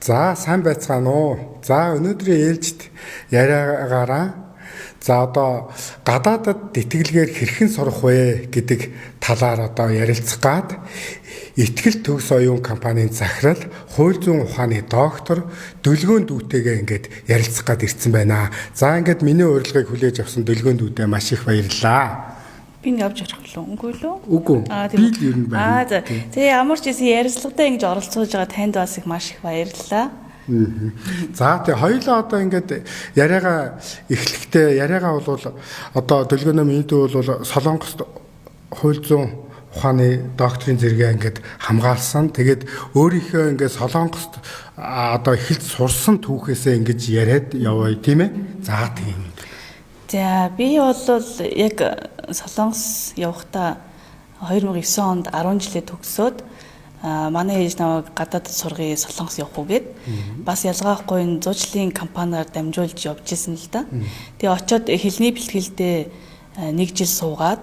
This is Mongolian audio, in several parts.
За сайн байцгаана уу? За өнөөдрийн ээлжит яриагаараа за одоо гадаадад тэтгэлгээр хэрхэн сурах вэ гэдэг талаар одоо ярилцах гад Итгэл төгс оюун компанийн захирал, хууль зүйн ухааны доктор Дөлгөөн дүүтэйгээ ингээд ярилцах гад ирсэн байна. За ингээд миний урилгыг хүлээж авсан Дөлгөөн дүүдээ маш их баярлалаа. Би нэг авч ярих болов үгүй лүү? Үгүй. Би л ер нь байна. Аа за. Тэгээ ямар ч байсан ярилцлагатай ингэж оролцуулж байгаа танд бас их маш их баярлалаа. За тэгээ хоёулаа одоо ингээд яриагаа эхлэхдээ яриагаа бол одоо Дөлгөөнөө миний дүү бол Солонгост хууль зүйн ухааны докторийн зэрэгээ ингээд хамгаалсан. Тэгээд өөрийнхөө ингээд Солонгост одоо эхэлж сурсан түүхээсээ ингэж яриад яваа, тийм ээ? За тийм. За би бол яг Солонгос явахдаа 2009 онд 10 жилээ төгсөөд манай ээж намайг гадаадд сургая, Солонгос явах уу гэд бас ялгаахгүй энэ зуучлалын компаниар дамжуулж явж исэн л да. Тэгээ очиод хэлний бэлтгэлдээ нэг жил суугаад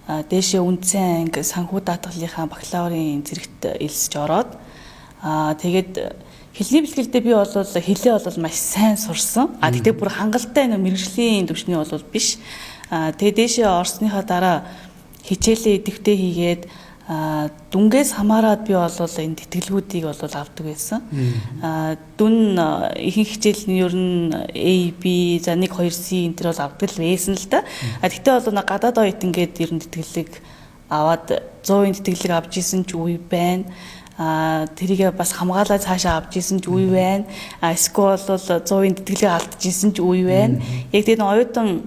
дээшээ үндсэн анги санхүү даатгалынхаа бакалаврын зэрэгт элсэж ороод тэгээд хэлний бэлтгэлдээ би бол хэлээ бол маш сайн сурсан. А тэгтээ бүр хангалттай нэг мэргэжлийн түвшний бол биш. Тэгээ дээшээ орсныхаа дараа хичээлээ идэвхтэй хийгээд дүнгээс хамаарад би бол энэ тэтгэлгүүдийг бол авдаг байсан. Дүн ихэнх хичээл нь ер нь A, B, за 1, 2, C энэ төр бол авдаг л байсан л да. А тэгтээ бол гадаад оюутан гээд ер нь тэтгэлэг аваад 100% тэтгэлэг авч исэн ч үе байна. Тэрийг бас хамгаалаад цаашаа авч исэн ч үе байна. Эсвэл бол 100% тэтгэлэг алдаж исэн ч үе байна. Яг тэр оюутан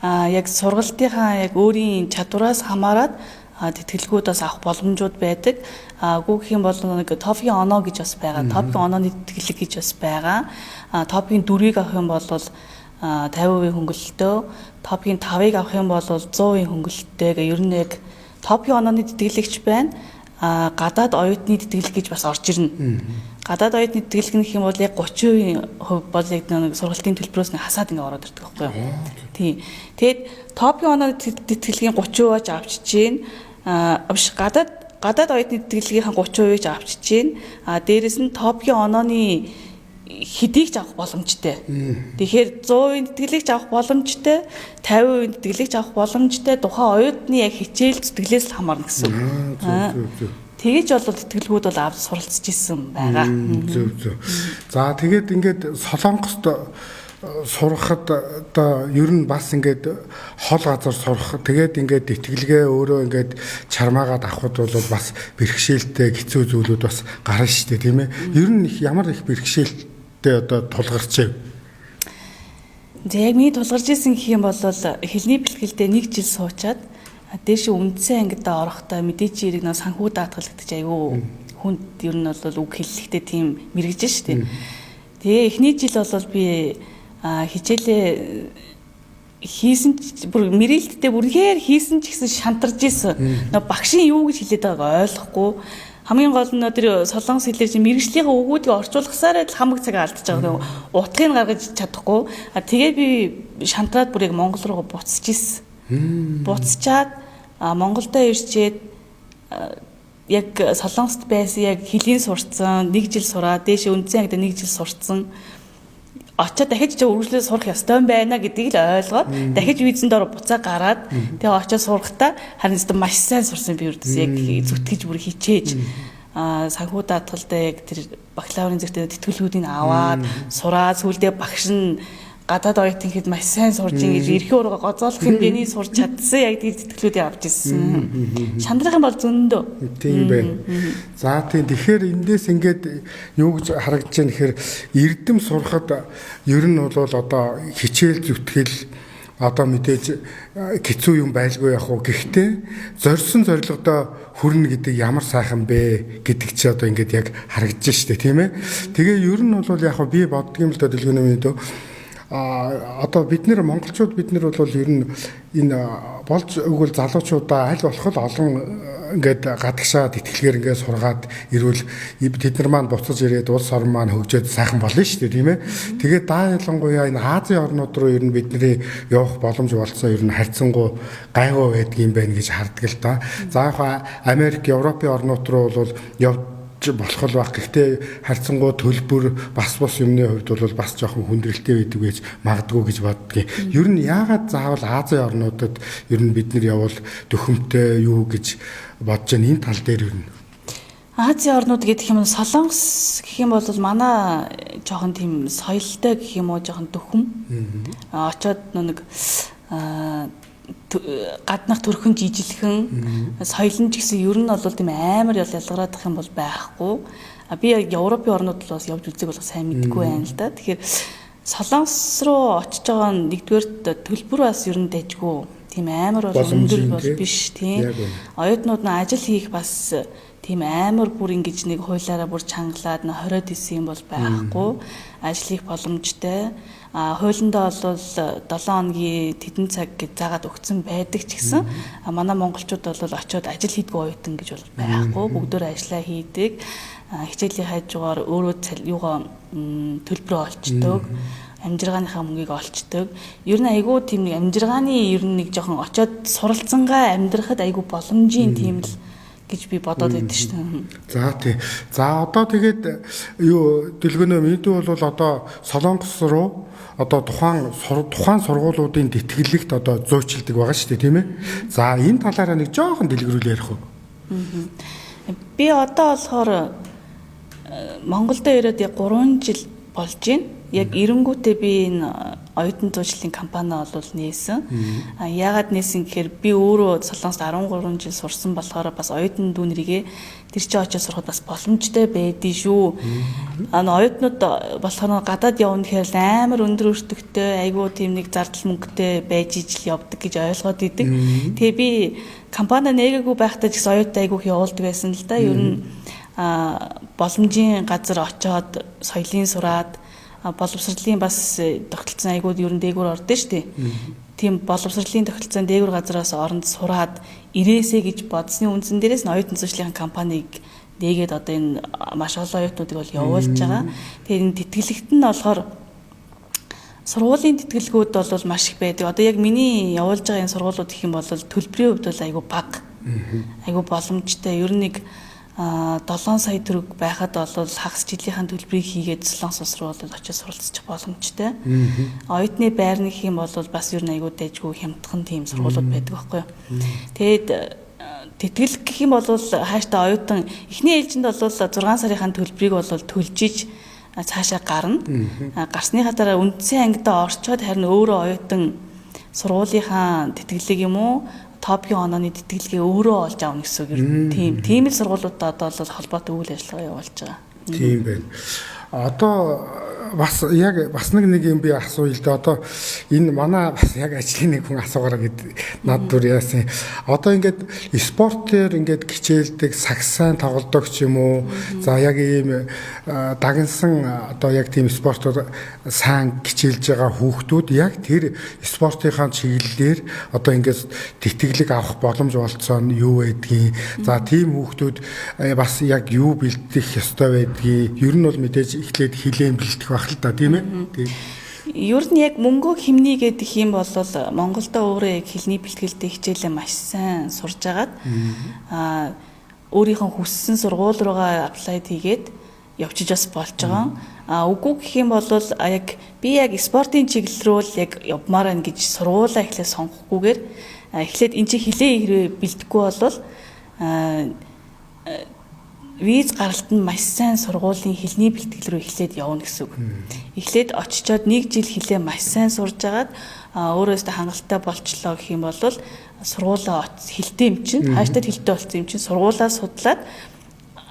яг сургалтынхаа яг өөрийн чадвараас хамаарат тэтгэлгүүд бас авах боломжууд байдаг. Гүү гэх юм бол нэг TOEFL-ийн оноо гэж бас байгаа. TOEFL-ийн онооны тэтгэлэг гэж бас байгаа. TOEFL-ийн 4-ийг авах юм бол 50% хөнгөлөлтөө, TOEFL-ийн 5-ыг авах юм бол 100% хөнгөлөлттэй гэх ер нь яг TOEFL-ийн онооны тэтгэлэгч байна. Гадаад оюутны тэтгэлэг гэж бас орж ирнэ. Гадаад оюутны тэтгэлэг гэх юм бол яг 30% хувь бол яг нэг сургалтын төлбөрөөс нь хасаад ингээ ороод ирдэг байхгүй юу? Тийм. Тэгээд TOEFL-ийн онооны тэтгэлгийн 30% авчиж гин. Биш гадаад оюутны тэтгэлгийнхаа 30%-ийг авчиж гин. Дээрэс нь TOEFL-ийн онооны хэдийг ч авах боломжтой. Тэгэхээр 100% тэтгэлэг ч авах боломжтой, 50% тэтгэлэг ч авах боломжтой. Тухайн оюутны яг хичээл зүтгэлээс л хамаарна гэсэн үг. Тэгэж бол тэтгэлгүүд бол авч суралцж исэн байгаа. Зөв зөв. За тэгээд ингээд Солонгост сурахад одоо ер нь бас ингээд хол газар сурах, тэгээд ингээд итгэлгээ өөрөө ингээд чармаагаад авахд бол бас бэрхшээлтэй хэцүү зүйлүүд бас гарна шүү дээ, тийм ээ. Ер нь их ямар их бэрхшээлтэй одоо тулгарчээ? За яг миний тулгарч исэн гэх юм бол хэлний бэлтгэлдээ нэг жил суучаад дээшээ үндсэн ангидаа орохдоо мэдээч хэрэг нөө санхүү даатгал гэдэг чинь айгүй хүнд ер нь бол үг хэллэхтэй тийм мэрэгжил шүү дээ. Тэгээ эхний жил бол би хичээлээ хийсэн ч бүр мэрэлттэй бүрхээр хийсэн ч гэсэн шантарж исэн. Нөө багшийн юу гэж хэлээд байгааг ойлгохгүй. Хамгийн гол нь тэр солонгос хэлээр чинь мэрэгжлийнхээ үгүүдийг орчуулгасаараа л хамаг цаг алдчихж байгаа. Утгыг гаргаж чадахгүй. А тэгээ би шантраад бүр яг Монгол руу буцаж исэн. Буцчаад Монголдо ирчээд яг Солонгост байсан яг хэлийн сурцсан, нэг жил сураад дээшээ үндсэн ангид нэг жил сурцсан. Очоод дахиж чи үргэлжлээ сурах ёстой юм байна гэдгийг л ойлгоод дахиж визэн дор буцаа гараад тэгээ очоод сурахтаа харин зөв маш сайн сурсан би үрдээс яг зүтгэж бүр хичээж санхүү даатгалдаа яг тэр бакалаврын зэрэгтэй тэтгэлгүүдийг аваад сураад сүүлдээ багш нь гадаад оюутан хэд маш сайн сурж ин гэж эрхийн ургаа гоцоолох хэмжээний сурч чадсан яг тэр тэтгэлгүүдийг авч ирсэн. Шандрах юм бол зөндөө. Тийм байна. За тийм, тэгэхээр эндээс ингээд юу гэж харагдаж байна гэхээр эрдэм сурахад ер нь бол одоо хичээл зүтгэл одоо мэдээж хэцүү юм байлгүй яах вэ, гэхдээ зорьсон зорилгодоо хүрнэ гэдэг ямар сайхан бэ гэдэг чи одоо ингээд яг харагдаж штэ, тийм ээ. Тэгээ ер нь бол яг би боддог юм л да, Дөлгөөнөө дөө. Одоо бид нэр монголчууд бид нар бол ер нь энэ болж өгвөл залуучуудаа аль болох олон ингээд гадагшаа тэтгэлгээр ингээд сургаад ирвэл тэд нар маань буцаж ирээд улс орн маань хөгжөөд сайхан болно шүү дээ, тийм ээ. Тэгээд даа ялангуяа энэ Азийн орнууд руу ер нь бидний явах боломж болцсон ер нь харьцангуй гайгүй байдгийн юм байна гэж харддаг л да. За яг Америк, Европын орнууд руу бол болох л баг. Гэхдээ харьцангуй төлбөр бас бус юмны хувьд бол бас жоохон хүндрэлтэй байдаг байж магадгүй гэж боддгийн. Ер нь яагаад заавал Азийн орнуудад ер нь бид нар явбал дөхөмтэй юу гэж бодож байна энэ тал дээр ер нь? Азийн орнууд гэх юм Солонгос гэх юм бол манай жоохон тийм соёлтой гэх юм уу жоохон дөхөм. Очоод нэг гаднах төрхөн жижилхэн соёл нь ч гэсэн ер нь бол тийм амар ялгараадах юм бол байхгүй. Би яг Европын орнууд л бас явж үзег болох сайн мэдэхгүй байна л да. Тэгэхээр Солонгос руу очиж байгаа нь нэгдүгээр төлбөр бас ер нь дайжгүй. Тийм амар бол өндөр бол биш тийм. Оюутнууд нь ажил хийх бас тийм амар бүр ингэж нэг хуулиараа бүр чангалаад 20-од исэн юм бол байхгүй. Ажил хийх боломжтой. А хуулиндаа бол 7 хоногийн тэдэн цаг гэж заагаад өгсөн байдаг ч гэсэн манай монголчууд бол очиод ажил хийдгүй оюутан гэж бол байхгүй. Бүгдөө ажиллаа хийдэг. Хичээлийн хажуугаар өөрөө юугаа төлбөрөө олчдөг. Амжиргааныхаа мөнгийг олчдөг. Ер нь айгүй тийм нэг амжиргааны ер нь нэг жоохон очиод суралцангаа амьдрахад айгүй боломжийн тийм л гэж би бодоод байдаг шүү дээ. За тий. За одоо тэгээд юу дэлгөнөө мэдүү бол одоо Солонгос руу одоо тухайн сургуулиудын тэтгэлэгт одоо зүйчилдэг байгаа шүү дээ, тийм ээ. За энэ талаараа нэг жоохон дэлгэрүүл ярих уу? Би одоо болохоор Монголд ирээд яг 3 жил болж байна. Яг эренгүүтээ би энэ оюутан зуучлалын компани бол нээсэн. Яагаад нээсэн гэхээр би өөрөө Солонгост 13 жил сурсан болохоор бас оюутан дүү нэрийгээ тэр чинь очиж сурахад бас боломжтой байдгийг шүү. Оюутнууд болохоор гадаад явна гэхээр амар өндөр өртөгтэй, айгүй тийм нэг зардал мөнгөтэй байж ижил явдаг гэж ойлгоод идэг. Тэгээ би компани нээгээгүй байхдаа ч гэсэн оюутан айгүй их явуулдаг байсан л да. Ер нь боломжийн газар очоод соёлын сураад боловсролын бас тогтолцсон айгууд ер нь дээгүүр ордон шүү дээ. Тийм боловсролын тогтолцоон дээгүүр газараас оронд сураад ирээсэ гэж бодсны үндсэн дээрээс нь оюутан зүйчлийн компанийг нээгээд одоо энэ маш олон оюутнуудыг бол явуулж байгаа. Тэгээд энэ тэтгэлэгт нь болохоор сургуулийн тэтгэлгүүд бол маш их байдаг. Одоо яг миний явуулж байгаа энэ сургуулиуд гэх юм бол төлбөрийн хувьд бол айгүй бага. Айгүй боломжтой. Ер нь нэг 7 сая төгрөг байхад бол хагас жилийнхаа төлбөрийг хийгээд Солонгос улс руу бол очиж суралцчих боломжтой. Оюутны байрны гэх юм бол бас ер нь айгүй дайжгүй хямдхан тийм сургуулиуд байдаг байхгүй юу. Тэгээд тэтгэлэг гэх юм бол хааштай оюутан эхний ээлжинд бол 6 сарынхаа төлбөрийг бол төлж иж цаашаа гарна. Гарсныхаа дараа үндсэн ангидаа орчоод харин өөрөө оюутан сургуулийнхаа тэтгэлэг юм уу топгийн онооны тэтгэлгээ өөрөө олж авна гэсэн үг. Тийм л сургуулиудад одоо бол холбоотой үйл ажиллагаа явуулж байгаа. Тийм байна. Одоо бас яг бас нэг юм би асууя л да. Одоо энэ манай бас яг ажлын нэг хүн асуугаараа гэд над дүр яасан. Одоо ингээд спортоор ингээд хичээлдэг, сагсаан тоглодог ч юм уу. За яг ийм дагнсан одоо яг тийм спортоор сайн хичээлж байгаа хүүхдүүд яг тэр спортынхаа чиглэлээр одоо ингээд тэтгэлэг авах боломж болцоо нь юу байдгийг. За тийм хүүхдүүд бас яг юу бэлдэх ёстой байдгийг. Ер нь бол мэдээж эхлээд хилээн бэлдэх байх л да, тийм ээ. Тийм. Ер нь яг мөнгөө хэмнэе гэдэг юм бол Монголдо өөрөө яг хэлний бэлтгэлтэй хичээлээ маш сайн сурж агаад өөрийнхөө хүссэн сургууль руугаа аплайд хийгээд явчиж бас болж байгаа. Үгүй гэх юм бол яг би яг спортын чиглэл рүү л яг явмаар байна гэж сургуулаа эхлээд сонгохгүйгээр эхлээд энэ чинь хилээ хэрвээ бэлдэхгүй бол виз гаралт нь маш сайн сургуулийн хэлний бэлтгэл рүү эхлээд явна гэсэн үг. Эхлээд очичоод нэг жил хэлээ маш сайн сурж агаад өөрөөсөө хангалттай болчлоо гэх юм бол сургуулаа хэлтэй юм чинь хааштай хэлтэй болсон юм чинь сургуулаа судлаад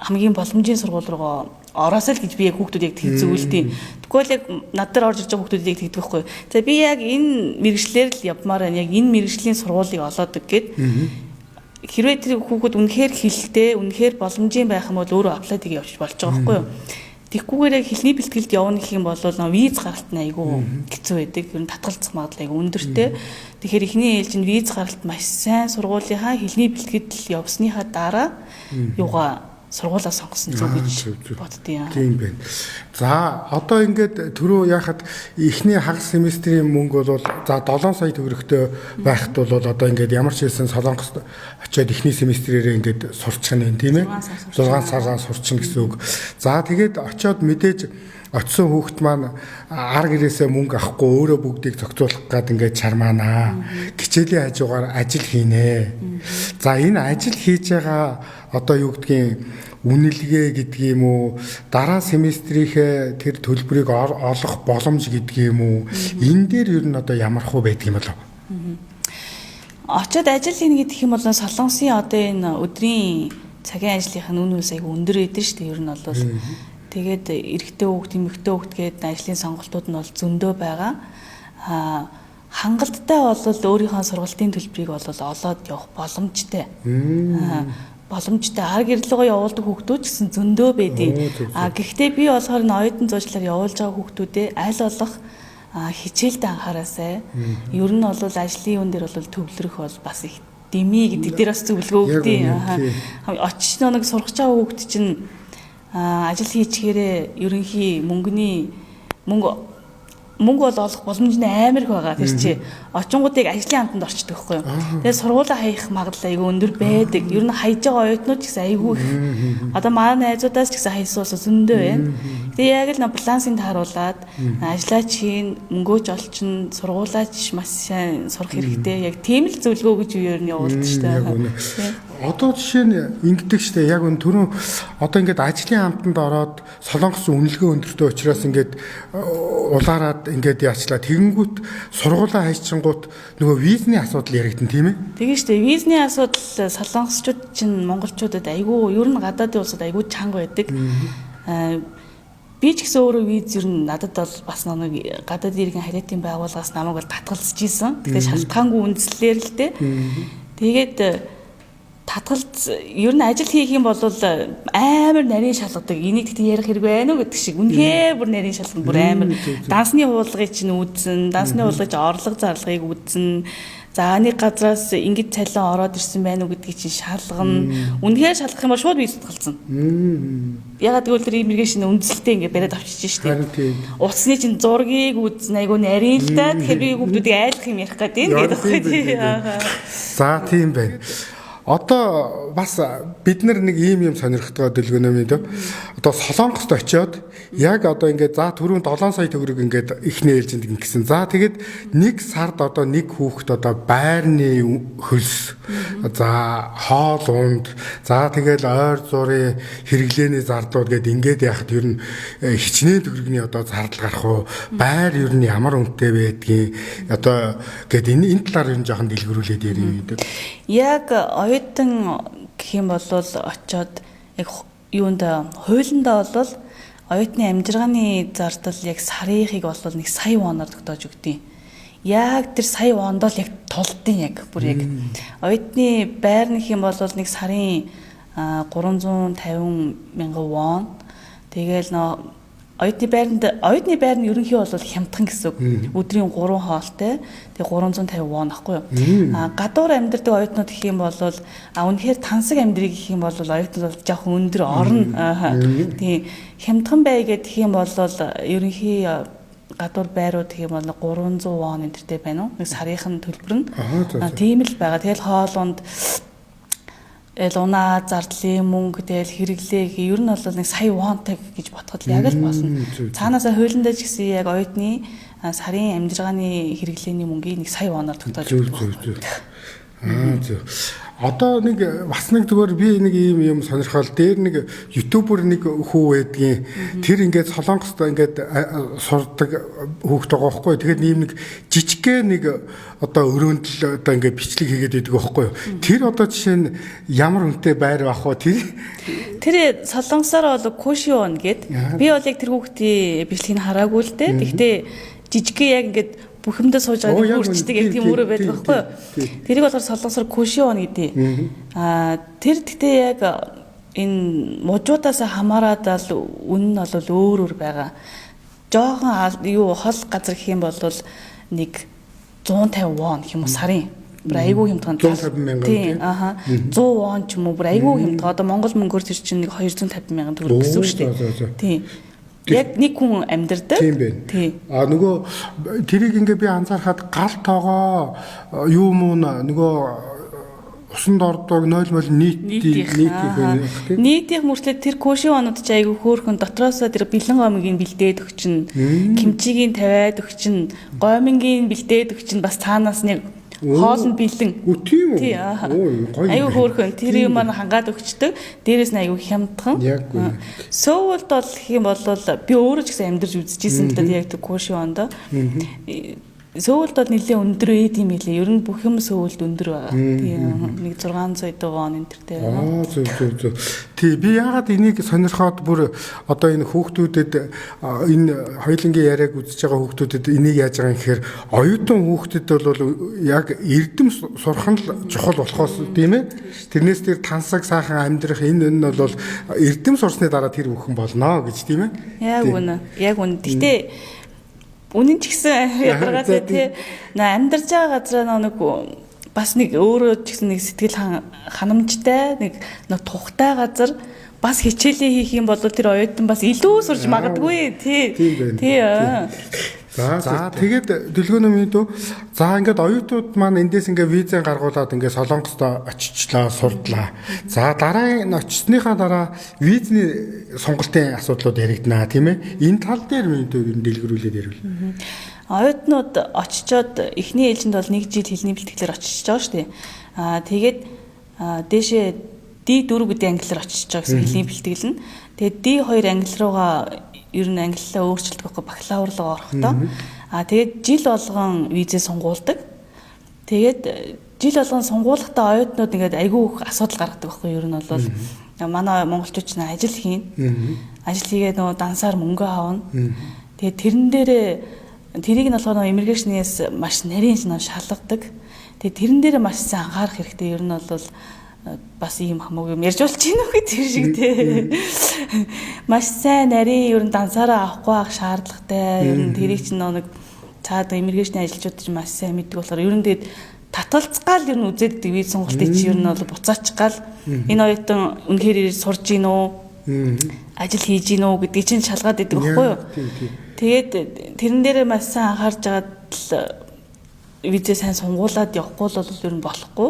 хамгийн боломжийн сургууль руугаа ороосоо л гэж би яг хүүхдүүд яг тэг зөвлөдیں۔ Тэгвэл яг над дээр орж ирж байгаа хүүхдүүд яг тэгдэг байхгүй. За би яг энэ мэргэжлээр л явмаар байна. Яг энэ мэргэжлийн сургуулийг олоод гээд хэрвээ тэр хүүхэд үнэхээр хэлтэй, үнэхээр боломжийн байх юм бол өөрөө аплай хийгээ явчих болж байгаа байхгүй юу? Тэгхгүйгээр яг хэлний бэлтгэлд явна гэх юм бол виз гаралт нь айгүй хэцүү байдаг. Ер нь татгалзах магадлал айгүй өндөртэй. Тэгэхээр эхний ээлжинд виз гаралт маш сайн сургуулийнхаа хэлний бэлтгэл явсныхаа дараа юугаа сургуулаа сонгосон зүг гэж боддیں۔ Тийм байна. За одоо ингээд түрүү яхад эхний хагас семестрийн мөнгө бол за 7 сая төгрөгтэй байхад бол одоо ингээд ямар ч хэлсэн Солонгост очиод эхний семестрээрээ ингээд сурчих нь тийм ээ 6 сараа сурчихна гэсэн үг. За тэгээд очиод мэдээж очисон хүүхэд маань ар гэрээсээ мөнгө авахгүй өөрөө бүгдийг зохицуулах гад ингээд чармаанаа. Хичээлийн хажуугаар ажил хийнэ. За энэ ажил хийж байгаа одоо юу гэдгийг үнэлгээ гэдэг юм уу, дараа семестрийнхээ тэр төлбөрийг олох боломж гэдэг юм уу, энэ дээр ер нь одоо ямар хуу байдаг юм болов? Очоод ажил хийнэ гэдэг юм бол Солонгосын одоо энэ өдрийн цагийн ажлынх нь үн үнс айгүй өндөр байдаг шүү дээ. Ер нь бол тэгээд эрэгтэй хүүхд, эмэгтэй хүүхд гээд ажлын сонголтууд нь бол зөндөө байгаа. Хангалттай бол өөрийнхөө сургалтын төлбөрийг бол олоод явах боломжтой. Боломжтой ар гэрлүүгээ явуулдаг хүүхдүүд ч гэсэн зөндөө байдیں۔ Гэхдээ би болохоор ноёдон зуучлаар явуулж байгаа хүүхдүүдээ аль болох хичээлд анхаараасай. Ер нь бол ажлын юун дээр бол төвлөрөх бол бас их дэмий гэдэг дээр бас зөвлөгөө өгдөө. Очиж нэг сурах байгаа хүүхд чинь ажил хийчихээрээ ерөнхий мөнгөний мөнгө бол олох боломж нь амар их байгаа тэр чи. Очингуудыг ажлын амтанд орчдөг байхгүй юу. Тэгээд сургуулаа хаях магадлал айгүй өндөр байдаг. Ер нь хайж байгаа оюутнууд ч гэсэн айгүй их. Одоо манай найзуудаас ч гэсэн хайсан ус зөндөө байна. Тэгээд яг л балансыг тааруулаад ажлаа чин, мөнгөөч олчин, сургуулаач маш сайн сурах хэрэгтэй. Яг тийм л зөвлөгөө гэж юу ер нь явуулдаг шүү дээ. Одоо жишээ нь ингэдэг штэ яг өн түрүүн одоо ингээд ажлын амтанд ороод Солонгос үнэлгээ өндөртэй учраас ингээд улаарад ингээд яачлаа тэгэнгүүт сургуулаа хайчингууд нөгөө визний асуудал яригдана тийм ээ. Тэгээ штэ визний асуудал солонгосчууд чинь монголчуудад айгүй ер нь гадаадын улсад айгүй чанга байдаг. Би ч гэсэн өөрөө виз ер нь надад бол бас нэг гадаад иргэн харьяатын байгууллагаас намайг бол татгалзаж исэн. Тэгэхээр шалтгаангүй үндслээр л дээ. Тэгээд татгалз ер нь ажил хийх юм бол амар нарийн шалгадаг. Энийг тэгтээ ярих хэрэг байна уу гэдэг шиг. Үнэхээр бүр нарийн шалгана бүр амар. Дансны хуулгыг чинь үзэн, дансны хуулгыг орлого зарлагыг үзэн. За нэг газраас ингэж цалин ороод ирсэн байна уу гэдгийг чинь шалгана. Үнэхээр шалгах юм бол шууд виз татгалзана. Ягаад гэвэл тэр иммиграшн үндсэлтэй ингэ бариад авчиж штеп. Утасны чинь зургийг үзэн айгу нарийн л да. Тэгэхээр би хүүхдүүдийг айлах юм ярих гэдэг юм гэдэг байхгүй. За тийм байна. Одоо бас бид нар нэг ийм юм сонирхтгоо дэлгөнөө мэд. Одоо Солонгост очиод яг одоо ингээд за түрүүн 7 сая төгрөг ингээд эхний ээлжинд ингэсэн. За тэгээд нэг сард одоо нэг хүүхэд одоо байрны хөлс, за хоол унд, за тэгэл ойр зурын хэрэглээний зардлууд гээд ингээд яхад ер нь хичнээн төгрөгний одоо зардал гарах уу? Байр ер нь ямар үнэтэй байдгийг одоо гээд энэ талаар ер нь жоохон дэлгэрүүлээд ярив гэдэг. Яг оюутан гэх юм бол очоод яг юунд хуулиндаа бол оюутны амжиргааны зардал яг сарынхыг бол нэг сая воноор тогтоож өгдөг. Яг тэр сая вондоо л яг тулдын яг бүр яг оюутны байр нэх юм бол нэг сарын 350 мянган вон. Тэгээл нөө оюутны байранд оюутны байр нь ерөнхий бол хямдхан гэсэн үг. Өдрийн 3 хоолтой. Тэгээ 350 вон ахгүй юу. Гадуур амьдардаг оюутнууд гэх юм бол үнэхээр тансаг амьдрыг гэх юм бол оюутнууд бол жоохон өндөр орно. Тийм хямдхан бай гэх юм бол ерөнхий гадуур байрууд гэх юм бол 300 вон энэ тэртэй байна уу? Нэг сарынх нь төлбөр нь. Тийм л байгаа. Тэгэл хоолунд эл унаа зардлын мөнгө тэгэл хэрэглээ ер нь бол нэг сая вонтой гэж бодоход яг л болно. Цаанаасаа хуулиндаа ч гэсэн яг оюутны сарын амжиргааны хэрэглээний мөнгийг нэг сая воноор тогтоож өгдөг. Зөв. Одоо нэг бас нэг зүгээр би нэг ийм юм сонирхол дээр нэг ютубер нэг хүү байдгийн тэр ингээд Солонгост ингээд сурдаг хүүхэд байгаа байхгүй. Тэгээд ийм нэг жижигхэн нэг одоо өрөөнд л одоо ингээд бичлэг хийгээд байдаг байхгүй. Тэр одоо жишээ нь ямар үнэтэй байр байх вэ? Тэр Солонгосоор бол Кошион гээд би бол яг тэр хүүхдийн бичлэгийг хараагүй л дээ. Гэхдээ жижигхэн яг ингээд бүхэмдээ сууж байгаа үрчдэг яг тийм өрөө байдаг байхгүй юу. Тэрийг болохоор солонгосоор Кошион гэдэг. Тэр гэхдээ яг энэ мужуудаас хамаарат л үн нь бол өөр өөр байгаа. Жохон юу хол газар гэх юм бол нэг 150 вон гэх юм уу сарын. Бүр айгүй хямдхан. 150 мянган тийм. 100 вон ч юм уу бүр айгүй хямдхан. Одоо Монгол мөнгөөр тэр чинь нэг 250 мянган төгрөг гэсэн үг шүү дээ. Тийм. Яг нэг хүн амьдардаг. Тийм байна. Тий. А нөгөө тэрийг ингээ би анзаархад гал тоогоо юу муу нөгөө усанд ордог 0 мол нийтийнх нийтийнх. Нийтийнх мөртлөө тэр кошионууд ч айгүй хөөрхөн дотроосоо тэр бэлэн гомыг бэлдээд өгчин, кимчигийн тавиад өгчин, гомингийн бэлдээд өгчин, бас цаанаас нэг хоол нь бэлэн. Үгүй тийм үү? Гоё. Айгүй хөөрхөн тэр юм маань хангаад өгчдөг. Дээрээс нь айгүй хямдхан. Яг үнэ. Сөүлд бол гэх юм бол би өөрөө ч гэсэн амьдарч үзчихсэн л да яг тэр кошиондоо. Сөүлд бол нэлээд өндөр ээд юм билээ. Ер нь бүх юм Сөүлд өндөр байгаа. Тийм нэг 600 вон энэ тэртэй. Аа зөв зөв зөв. Тий би яагаад энийг сонирхоод бүр одоо энэ хүүхдүүдэд энэ хоёулангийн яриаг үзэж байгаа хүүхдүүдэд энийг яаж байгаа юм гэхээр оюутан хүүхдэд бол яг эрдэм сурах нь л чухал болохоос тийм ээ. Тэрнээс тэр тансаг сайхан амьдрах энэ нь бол эрдэм сурсны дараа тэр бүхэн болно гэж тийм ээ. Яг үнэ. Яг үнэ. Гэхдээ үнэн ч гэсэн ядаргаатай тий. Амьдарч байгаа газраа нэг бас нэг өөрөө ч гэсэн нэг сэтгэл ханамжтай нэг тухтай газар бас хичээлээ хийх юм бол тэр оюутан бас илүү сурч магадгүй тий. Тий. За тэгээд дэлгөөнөө дүү. За ингээд оюутнууд маань эндээс ингээд визээ гаргуулад ингээд Солонгост очичлаа, сурдлаа. За дараа нь очсныхаа дараа визний сонголтын асуудлууд яригданаа, тийм ээ. Энэ тал дээр миний дүү ер нь дэлгэрүүлээд ярив. Оюутнууд очичоод эхний ээлжинд бол нэг жил хэлний бэлтгэлээр очиж байгаа шүү дээ. Аа тэгээд дээшээ D4 гэдэг англиар очиж байгаа гэсэн хэлний бэлтгэл нь. Тэгээд D2 англи руугаа ер нь англилаа өөрчилдөг байхгүй бакалавр руу орохдоо. Аа тэгээд жил болгон визээ сунгуулдаг. Тэгээд жил болгон сунгуулахдаа оюутнууд ингээд айгүй их асуудал гаргадаг байхгүй ер нь бол манай монголчууд ч ажил хийн. Ажил хийгээд нөгөө дансаар мөнгө авна. Тэгээд тэрэн дээрээ тэрийг нь болохоор нөгөө иммиграшнээс маш нарийн шалгадаг. Тэгээд тэрэн дээрээ маш сайн анхаарах хэрэгтэй ер нь бол бас ийм хамаагүй юм ярьж болж байна уу тэр шиг тий. Маш сайн нарийн ер нь дансаараа авахгүй ах шаардлагатай. Ер нь тэрийг чинь нэг цаад иммиграшны ажилчдууд чинь маш сайн мэддэг болохоор ер нь тэгээд татгалцгаал ер нь үзээд идэг виз сонголтыг чи ер нь бол буцаачих гал энэ оюутан үнэхээр ирж сурж гин үү? Ажил хийж гин үү гэдгийг чинь шалгаад идэг байхгүй юу? Тэгээд тэрэн дээрээ маш сайн анхаарч байгаад л визээ сайн сунгуулад явахгүй бол ер нь болохгүй.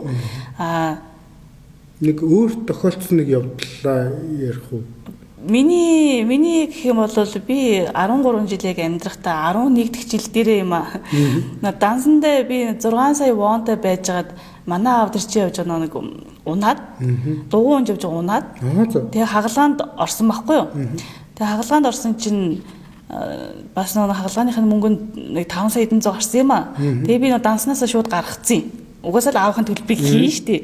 Аа нэг өөр тохиолдсон нэг явдлаа ярих уу? Миний гэх юм бол би 13 жил яг амьдрахдаа 11 дэх жил дээрээ юм аа. Дансандаа би 6 сая вонтой байжгаад манай аав тэр чи явж байгаа нэг унаад дугуй унж явж байгаа унаад. Тэгээ хагалгаанд орсон байхгүй юу? Тэгээ хагалгаанд орсон чинь бас нэг хагалгааных нь мөнгө нэг 5 сая 900 гарсан юм аа. Тэгээ би нэг данснаасаа шууд гаргацсан. Угаасаа л аавынхын төлбөрийг хийн штэ.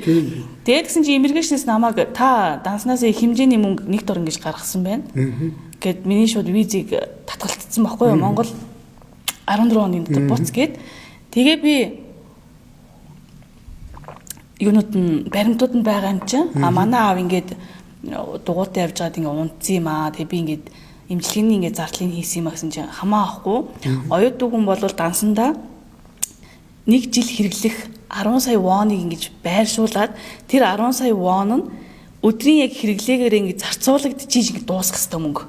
Тэгээд гэсэн чинь иммиграшнээс намайг та данснаас их хэмжээний мөнгө нэг дор ингэж гаргасан байна. Гэт миний шууд визийг татгалтцсан байхгүй юу? Монгол 14 оны дотор буц гээд. Тэгээ би юунууд нь баримтууд нь байгаа юм чинь. А манай аав ингээд дугуйтай явж байгаад ингээд унтсан юм аа. Тэгээ би ингээд эмчилгээний ингээд зардлыг хийсэн юм а гэсэн чинь хамаа авахгүй. Оюутан хүн бол дансандаа нэг жил хэрэглэх 10 сая воныг ингэж байршуулад тэр 10 сая вон нь өдрийн яг хэрэглээгээр ингэж зарцуулагдчихиж ингэж дуусгах хэвээр мөнгө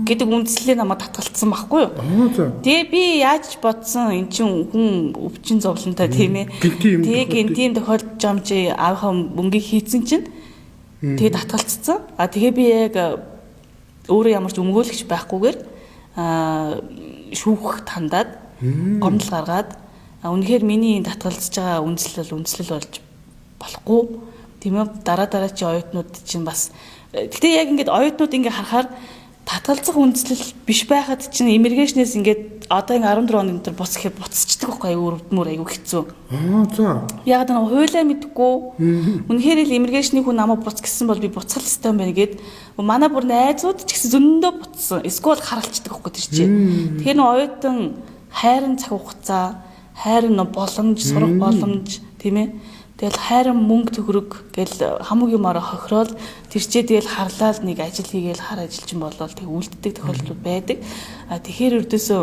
гэдэг үндслээ намайг татгалцсан байхгүй юу? Тэгээ би яаж бодсон эн чинь хүн өвчин зовлонтой тийм ээ. Тэгээ тийм тохиолдож юм чи аавынхаа мөнгийг хийцэн чинь тэгээ татгалцсан. А тэгээ би яг өөрөө ямар ч өмгөөлөгч байхгүйгээр шүүх тандаад гомдол гаргаад үнэхээр миний татгалзаж байгаа үндслэл бол үндслэл болж болохгүй тийм ээ. Дараа чи оюутнууд чинь бас гэтээ яг ингээд оюутнууд ингээд харахаар татгалзах үндслэл биш байхад чинь иммиграшнээс ингээд одоо ингээд 14 оны дотор буц гэхээр буцчихдаг байхгүй аюу өрөвдмөр аюу хэцүү. Аа за. Яг нэг хуулиа мэдэхгүй. Үнэхээр л иммиграшны хүн намайг буц гэсэн бол би буцах ёстой юм байна гэд манай бүр найзууд ч гэсэн зөндөө буцсан. Эсвэл харалцдаг байхгүй тэр чинь. Тэгэхээр нэг оюутан хайрын цаг хугацаа хайрын боломж, сурах боломж тийм ээ. Тэгэл хайрын мөнгө төгрөг гэл хамаг юмараа хохирол тэрчээ тэгэл харлаал нэг ажил хийгээл хар ажилчин болол тэг үлддэг тохиолдлууд байдаг. А тэгэхээр өрдөөсөө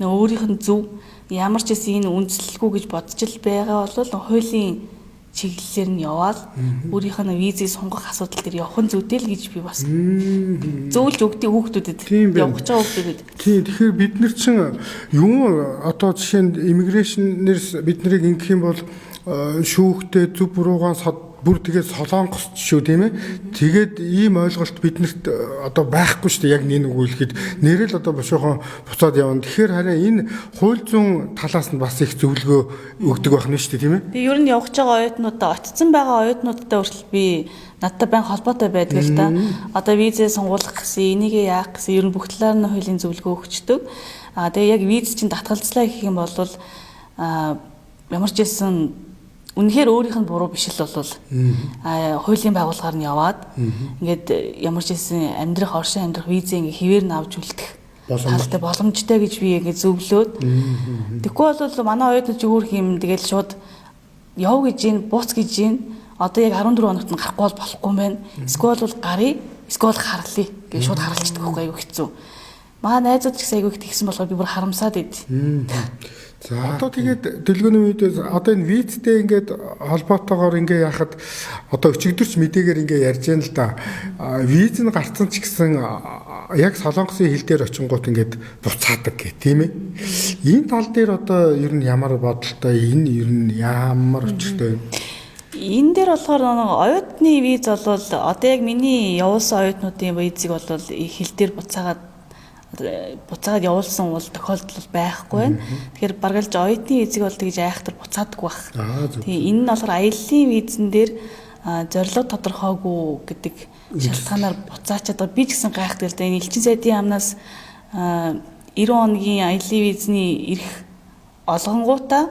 нөө өөрийнх нь зөв ямар ч гэсэн энэ үндслэлгүй гэж бодож л байгаа бол хуулийн чиглэлээр нь яваал өөрийнх нь визийг сунгах асуудал дээр явах нь зүйтэй л гэж би бас зөвлөж өгдөг хүүхдүүдэд, явах гэж байгаа хүүхдүүдэд. Тийм, тэгэхээр бид нар чинь юу одоо жишээ нь immigration-ээр бид нарыг ингэх юм бол шүүхтэй зөв буруугаан бүр тэгээд Солонгост шүү, тийм ээ. Тэгээд ийм ойлголт биднэрт одоо байхгүй шүү дээ. Яг нэг үг хэлэхэд нэрэл одоо бушуухан буцаад явна. Тэгэхээр харин энэ хууль зүйн талаас нь бас их зөвлөгөө өгдөг байх нь шүү дээ, тийм ээ. Тэгээ ер нь явж байгаа оюутнуудаа, очсон байгаа оюутнуудтай хүртэл би надтай байн холбоотой байдаг л та. Одоо визээ сонгуулах гэсэн, энийгээ яах гэсэн ер нь бүх талаар нь хуулийн зөвлөгөө өгчдөг. Аа тэгээ яг виз чинь татгалзлаа гэх юм бол ямар ч байсан үнэхээр өөрийнх нь буруу биш л бол хуулийн байгууллагаар нь яваад ингээд ямар ч байсан амьдрах, оршин амьдрах визээ ингээд хэвээр нь авч үлдэх талтай боломжтой гэж би ингээд зөвлөөд. Тэгэхгүй бол манай оюутнууд ч өөр юм тэгэл шууд яв гэж ийн, бууц гэж ийн, одоо яг 14 хоногт нь гарахгүй бол болохгүй юм байна. Эсвэл бол гарыг, эсвэл харлая гэж шууд харалцдаг байхгүй, айгүй хэцүү. Манай найзууд ч гэсэн айгүй их тэгсэн болохоор би бүр харамсаад байд. За одоо тэгээд дэлгөөний үед одоо энэ визтэй ингээд холбоотойгоор ингээ яхад одоо өчигдөрч мэдээгээр ингээ ярьж байна л да. Виз нь гарцсан ч гэсэн яг Солонгосын хил дээр очингууд ингээд буцаадаг гэх тийм ээ. Энэ тал дээр одоо ер нь ямар бодолтой, энэ ер нь ямар учиртай вэ? Энэ дээр болохоор оюутны виз бол одоо яг миний явуулсан оюутнуудын визийг бол хил дээр буцаагаад явуулсан бол тохиолдол байхгүй байна. Тэгэхээр баргалж оюутны визийг бол тэгж айхтар буцаадаггүй байх. Тийм, энэ нь болохоор аяллаа визэн дээр зорилго тодорхойгүй гэдэг шалтгаанаар буцаачаад байгаа. Би ч гэсэн гайхдаг л да. Энэ элчин сайдын яамнаас 90 хоногийн аяллаа визний эрх олгонгуудаа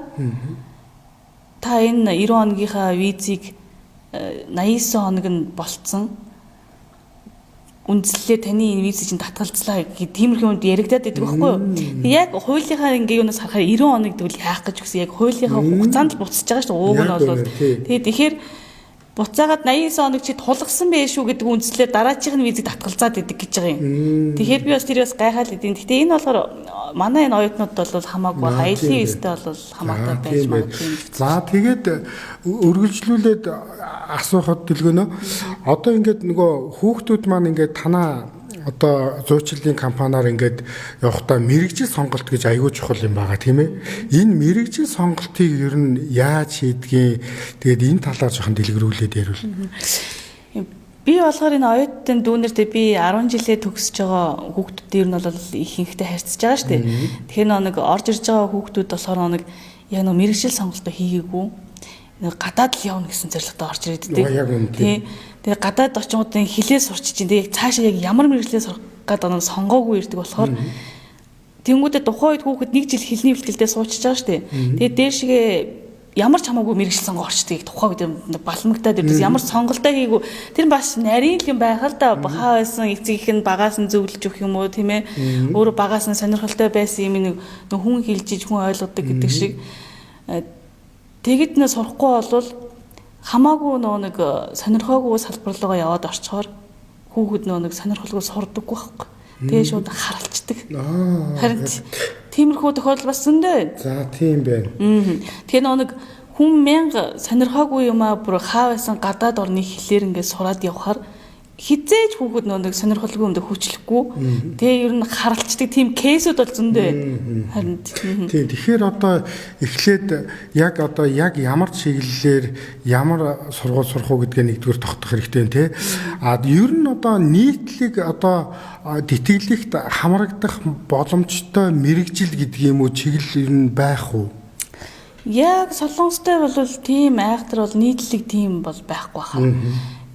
та энэ 90 хоногийнхаа визийг 89 хоног нь болцсон үндслэлээ таны энэ виз чинь татгалзлаа гэх тиймэрхүү юмд яригадаад байдаг байхгүй юу? Яг хуулийнхаа ингээ юунаас харахаар 90 хоног тэгвэл яах гэж гэсэн яг хуулийнхаа хугацаанд л буцаж байгаа шүү дээ. Ууг нь бол. Тэгээд тэгэхээр буцаагаад 89 хоног чи тулгсан байх шүү гэдэг үндслээр дараачих нь визийг татгалзаад идэг гэж байгаа юм. Тэгэхээр би бас тэр бас гайхаад идэв. Гэтэ энэ болохоор манай энэ оюутнууд бол хамаагүй аялын визтэй бол хамаатай байж магадгүй. За тэгээд өргөлжлүүлээд асуухад дэлгөнө. Одоо ингээд нөгөө хүүхдүүд маань ингээд танаа одоо зуучлалын компаниар ингээд явахдаа мэргэжил сонголт гэж аягүй чухал юм байгаа, тийм ээ. Энэ мэргэжил сонголтыг ер нь яаж хийдгийг тэгээд энэ талаар жоохон дэлгэрүүлээд ярил. Би болохоор энэ оюутан дүүнертэй би 10 жилээ төгсөж байгаа хүүхдүүд ер нь бол ихэнхдээ харьцаж байгаа шүү дээ. Тэгэхээр нэг орж ирж байгаа хүүхдүүд болохоор нэг яг нэг мэргэжил сонголтоо хийгээгүй. Нэг гадаад л явна гэсэн зорилготой орж ирээд байдаг. Тийм. Тэгээ гадаад очингуудын хилээ сурч чинь тэгээ яг цаашаа яг ямар мэргэжлээ сурах гэдэг нь сонгоогүй ирдэг болохоор тэнгүүдээ тухайн үед хүүхэд нэг жил хэлний бэлтгэлдээ суучж байгаа шүү дээ. Тэгээ дээшгээ ямар ч хамаагүй мэргэжил сонгоо орчдөг тухайн үед балмагтаад ирдэг. Ямар сонголтоо хийгээгүй. Тэр бас нарийн л юм байх л да. Хаа байсан эцэг их нь багаас нь зөвлөж өгөх юм уу, тийм ээ. Өөрөө багаас нь сонирхолтой байсан юм нэг хүн хилжиж хүн ойлгодог гэдэг шиг. Тэгэд нэ сурахгүй болвол хамаагүй нөгөө нэг сонирхоогүй салбар руугаа яваад орчхоор хүүхэд нөгөө нэг сонирхолгүй сурдаггүй байхгүй. Тэгээ шууд харалцдаг. Харин тиймэрхүү тохиолдол бас зөндөө байна. За тийм байна. Тэгэхээр нөгөө нэг хүн мянга сонирхоогүй юм аа бүр хаа байсан гадаад орны хэлээр ингээд сураад явхаар хизээж хүүхэд нөгөө нэг сонирхолгүй юмд хүчлэхгүй. Тэгээ ер нь харалцдаг тийм кейсүүд бол зөндөө байна. Харин тийм. Тэгэхээр одоо эхлээд яг одоо яг ямар чиглэлээр ямар сургууль сурах уу гэдгээ нэгдүгээр тогтох хэрэгтэй тий. А ер нь одоо нийтлэг одоо тэтгэлэгт хамрагдах боломжтой мэргэжил гэдэг юм уу чиглэл ер нь байх уу? Яг Солонгостой бол тийм айхтар бол нийтлэг тийм бол байхгүй хаа.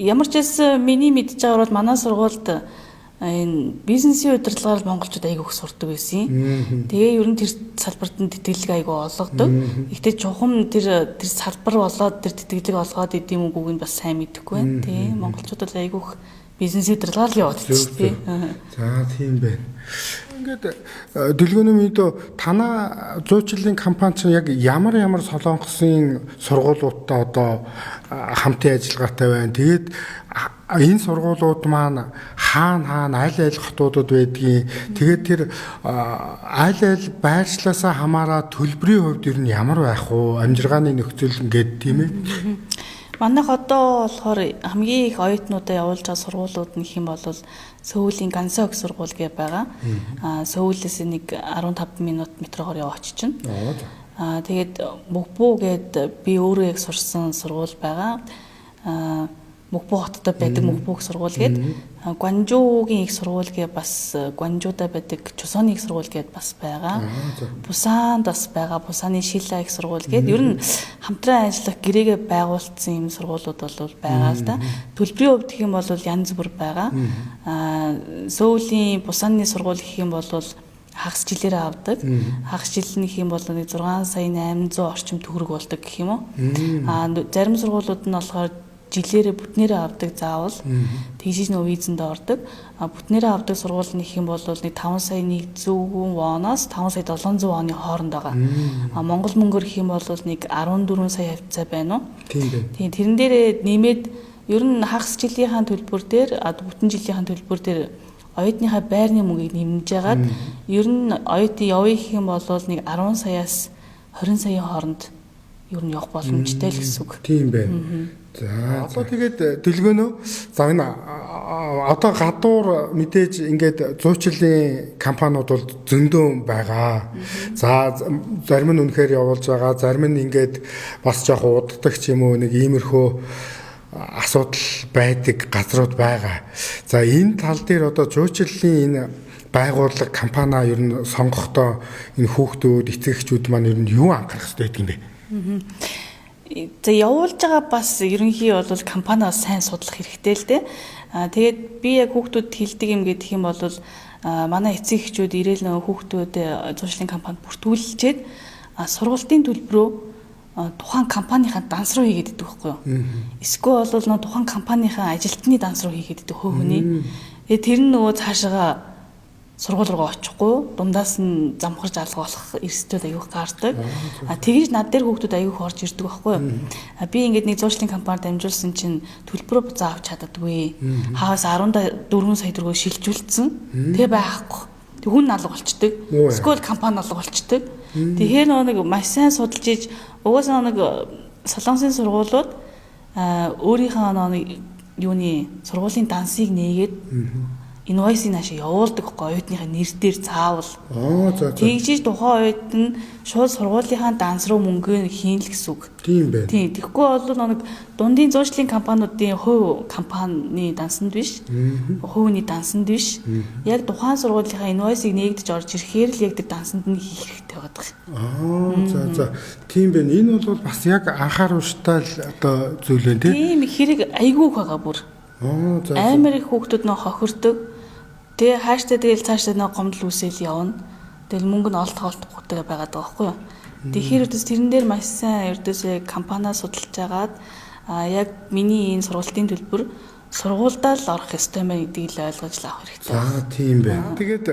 Ямар ч байсан миний мэдж байгаагаар бол манай сургуульд энэ бизнесийн удирдлагаар монголчууд айгүй их сурдаг байсан. Тэгээ ер нь тэр салбарт нь тэтгэлэг айгүй олгодог. Гэхдээ чухам тэр салбар болоод тэр тэтгэлэг олгоод идэм үгүйг нь бас сайн мэдэхгүй байна. Тий, монголчууд бол айгүй их бизнесийн удирдлагаар л яваад байсан тий. За тийм байна. Ингээд дэлгөөний мэдээ танаа зуучлалын компани чинь яг ямар ямар Солонгосын сургуулиудтай одоо хамтын ажиллагаатай байна. Тэгээд энэ сургуулиуд маань хаана хаана аль аль хотуудад байдгийг, тэгээд тэр аль аль байршлаасаа хамаараа төлбөрийн хувьд ер нь ямар байх вэ? Амжиргааны нөхцөл ингээд тийм ээ. Манайх одоо болохоор хамгийн их оюутнуудаа явуулж байгаа сургуулиуд нь гэх юм бол Сөүлийн Гансо их сургууль гэ байгаа. Сөүлээс нэг 15 минут метрогоор яваа очиж. Тэгээд Мөгбүү гээд би өөрөө яг сурсан сургууль байгаа. Мөгбүү хотод байдаг Мөгбүү их сургууль гээд, Гванжуугийн их сургууль гээ бас Гванжуудаа байдаг Чусоны их сургууль гээд бас байгаа. Пусанд бас байгаа. Пусаны Шила их сургууль гээд ер нь хамтран ажиллах гэрээгээ байгуулсан юм сургуулиуд бол байгаа л да. Төлбөрийн хувьд гэх юм бол янз бүр байгаа. Сөүлийн Пусаны сургууль гэх юм бол хагас жилээрээ авдаг. Хагас жил нь гэх юм бол нэг 6 сая 800 орчим төгрөг болдог гэх юм уу. Зарим сургуулиуд нь болохоор жилээрээ бүтнээрээ авдаг заавал тэгжиж нөө визэнд ордог. Бүтнээрээ авдаг сургууль нь гэх юм бол нэг 5 сая 100 воноос 5 сая 700 воны хооронд байгаа. Монгол мөнгөөр гэх юм бол нэг 14 сая хавцаа байна уу? Тийм байна. Тийм, тэрэн дээрээ нэмээд ер нь хагас жилийнхаа төлбөр дээр, бүтэн жилийнхаа төлбөр дээр оюутныхаа байрны мөнгийг нэмж яагаад ер нь оюутны явъя гэх юм бол нэг 10 саяас 20 саяын хооронд ер нь явах боломжтой л гэсэн үг. Тийм байна. За, одоо тэгээд дэлгөөнөө. За, энэ одоо гадуур мэдээж ингээд зуучлалын компаниуд бол зөндөө байгаа. За, зарим нь үнэхээр явуулж байгаа, зарим нь ингээд бас жоох уддаг ч юм уу, нэг иймэрхүү асуудал байдаг газрууд байгаа. За, энэ тал дээр одоо зуучлалын энэ байгууллага компаниа ер нь сонгохдоо энэ хүүхдүүд, эцэг эхчүүд маань ер нь юу анхаарах хэрэгтэй гэдэг юм бэ? За, явуулж байгаа бас ерөнхий бол компаниас сайн судлах хэрэгтэй л дээ. Тэгээд би яг хүүхдүүд хэлдэг юм гэдэг юм бол манай эцэг эхчүүд ирээл нөгөө хүүхдүүд зуршлын компанид бүртгүүлчихэд сургалтын төлбөрөө тухайн компанийнхаа данс руу хийгээд идэх байхгүй юу? Эсвэл бол нөгөө тухайн компанийнхаа ажилтны данс руу хийгээд идэх хөө хүний. Тэгээд тэр нь нөгөө цаашаага сургууль руу очихгүй дундаас нь замхарч алга болох эрсдэл аюух гардаг. Тэгэж над дээр хүүхдүүд аюух орж ирдэг байхгүй юу? Би ингээд нэг зуушлын компанид дамжуулсан чинь төлбөрөө буцаа авч чаддаггүй. Хаваас 14 сая төгрөгөөр шилжүүлсэн. Тэгээ байхгүй. Тэг хүн алга болчдөг. Эсвэл компани алга болчдөг. Тэгэхээр нөгөө нэг маш сайн судалж иж угаасаа нэг Солонгосын сургуулиуд өөрийнхөө нэг юуны сургуулийн дансыг нээгээд инвойсыг наашаа явуулдаг хгүй оюутныхаа нэр дээр заавал. За. Тэгжиж тухайн оюут нь шууд сургуулийнхаа данс руу мөнгө хийн л гэсэн үг. Тийм байна. Тийм. Тэгэхгүй бол нэг дундын зуушлын компаниудын хувь компани дансанд биш. Хувийн дансанд биш. Яг тухайн сургуулийнхаа инвойсыг нээгдэж орж ирэхээр л яг тэр дансанд нь хийх хэрэгтэй байдаг. За. Тийм байна. Энэ бол бас яг анхааруулжтай л одоо зүйл байна тий. Тийм хэрэг айгүйх байгаа бүр. За. Амар их хүүхдүүд нөө хохирдог. Тэгээ хааштай тэгэл цаашдаа нөө гомдол үүсэл явна. Тэгэл мөнгө нь олдох олдохгүйтэй байгаад байгаа байхгүй юу? Тэгэхээр өөдөөс тэрэн дээр маш сайн ердөөсөө компаниа судалж агаад яг миний энэ сургалтын төлбөр сургуульдаа л орох ёстой мэн гэдгийг л ойлгож л авах хэрэгтэй. За, тийм байна. Тэгээд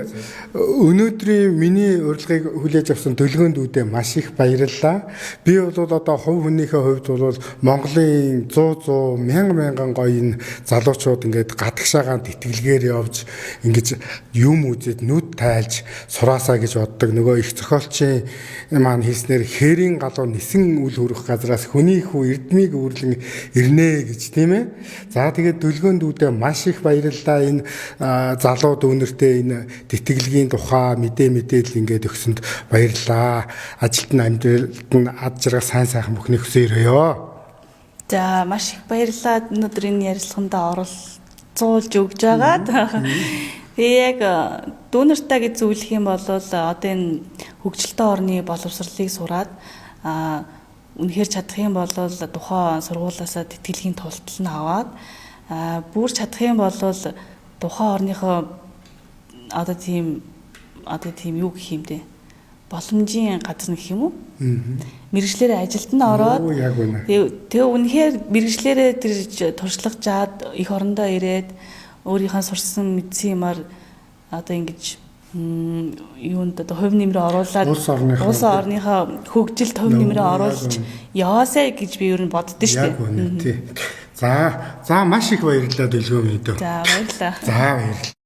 өнөөдрийн миний урилгыг хүлээж авсан Дөлгөөн дүүдээ маш их баярлалаа. Би бол одоо хувь хүнийхээ хувьд бол Монголын 100 100 мянган мянган гоё энэ залуучууд ингээд гадагшаагаан тэтгэлгээр явж ингэж юм үзээд нүд тайлж сураасаа гэж боддог. Нөгөө их зохиолчийн маань хэлснээр хээрийн галуу нисэн үл хүрэх газраас хүний хүү эрдмийг үүрлэн ирнэ гэж, тийм ээ. За, тэгээд Дөлгөөн дүүдээ маш их баярлалаа. Энэ залуу дүүнертэй энэ тэтгэлгийн тухай мэдээлэл ингээд өгсөнд баярлалаа. Ажилт нь амьдралд нь ад жаргал сайн сайхан бүхнийг хүсье өрөөё. За, маш их баярлалаа. Өнөөдөр энэ ярилцлаганд оролцуулж өгж байгаад. Тэгээ яг дүүнертэй гэж зөвлөх юм бол одоо энэ хөгжилтэй орны боловсролыг сураад үнэхээр чадах юм бол тухайн сургуулиасаа тэтгэлгийн тултал нь аваад бүр чадах юм бол тухайн орныхоо одоо тийм юу гэх юм бэ? Боломжийн газар гэх юм уу? Мэргэжлээрээ ажилд нь ороод тэгээ үнэхээр мэргэжлээрээ тэр туршлага жаад их орондоо ирээд өөрийнхөө сурсан мэдсэн юмар одоо ингэж юунд одоо хувь нэмрээ оруулаад улс орныхоо хөгжилд хувь нэмрээ оруулж яваасай гэж би ер нь боддоо шүү дээ. Яг үнэ тий. За, маш их баярлалаа Дөлгөөн мэдээ. За, баярлалаа. За, баярлалаа.